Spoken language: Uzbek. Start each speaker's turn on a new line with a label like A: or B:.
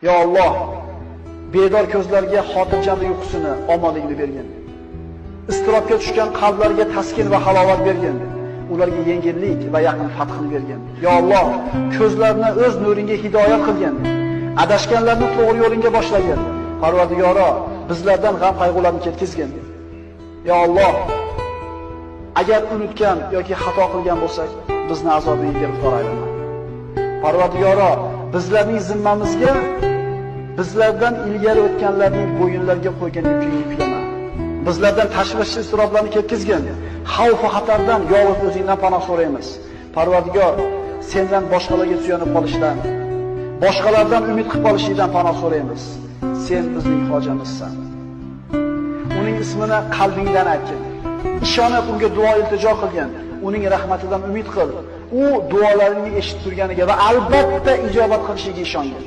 A: Yo Alloh, bedor ko'zlarga xotirjamlik uyqusini, omonlikni bergin. Iztirobga tushgan qalblarga taskin va halovat bergin. Ularga yengillik va yaqin fathni bergin. Yo Alloh, ko'zlarni o'z nuringga hidoyat qilgin. Adashganlarni to'g'ri yo'lingga boshlagin. Parvardigoro, bizlardan g'am qayg'ularni ketkizgin. Yo Alloh, agar unutgan yoki xato qilgan bo'lsak, bizni azobingga giriftor aylama. Parvardigoro, bizlarning zimmamizga bizlardan ilgari o'tganlarning bo'yinlariga qo'ygan yukini yuklama. Bizlardan tashvish iztiroblarni ketkizgin. Xavf va xatardan yolg'iz o'zingdan panoh so'raymiz. Parvardigor, sendan boshqalarga suyanib qolishdan, boshqalardan umid qilib qolishdan panoh so'raymiz. Sen bizning hojamizsan. Uning ismini qalbingdan aytgin. Ishonib unga duo iltijo qilgin. Uning rahmatidan umid qil. U duolaringni eshitib turganiga va albatta ijobat qilishiga ishongin.